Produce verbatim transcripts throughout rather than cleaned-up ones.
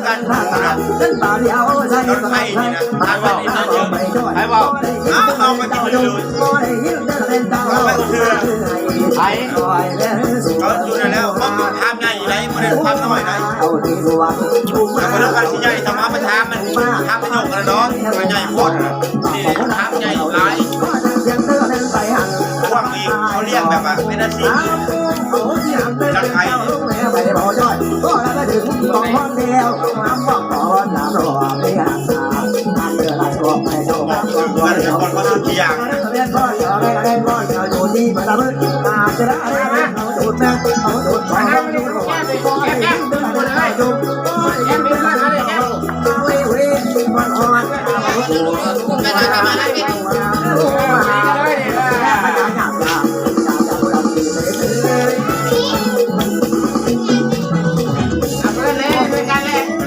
กันรถไฟนี่นะทางวันนี้นะเยอะ ไผบอก อ้าวเอามากินเลย เอาไปอุเทือ ไผ เขาอยู่นั่นแล้ว เขาทำใหญ่ไรบ่ได้ทำน้อยไร แต่คนละคันที่ใหญ่สามารถไปทำมันทำไปหยกกันเนาะ มันใหญ่โคตร นี่ทำใหญ่หลาย พวกนี้เขาเรียกแบบว่าเป็นอาชีพ จักไทย มันเป็นคนเขาสุดที่อย่าง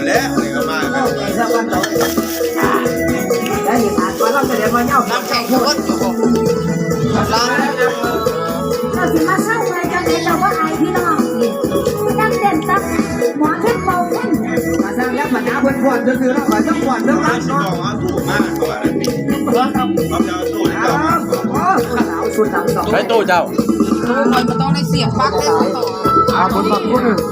และนี่ก็มากัน น้ำแข็งอยู่รถอยู่ผมร้อน เราสิมาเศร้าไปจังเลยเราว่าอายพี่น้องนี่ตั้งเต้นตั้งหมอเท่นเบาเท่น มาสร้างยักษ์มาหาเพื่อนผ่อนซื่อๆแล้วขอเจ้าผ่อนเรื่อง มา รัก สิบอกว่าถูกมากกว่า เพื่อนครับ ความเจ้าสูตร อ้าวโอ้ขาวสุดหนังสอง ใช้ตู้เจ้า อาคนมาพูด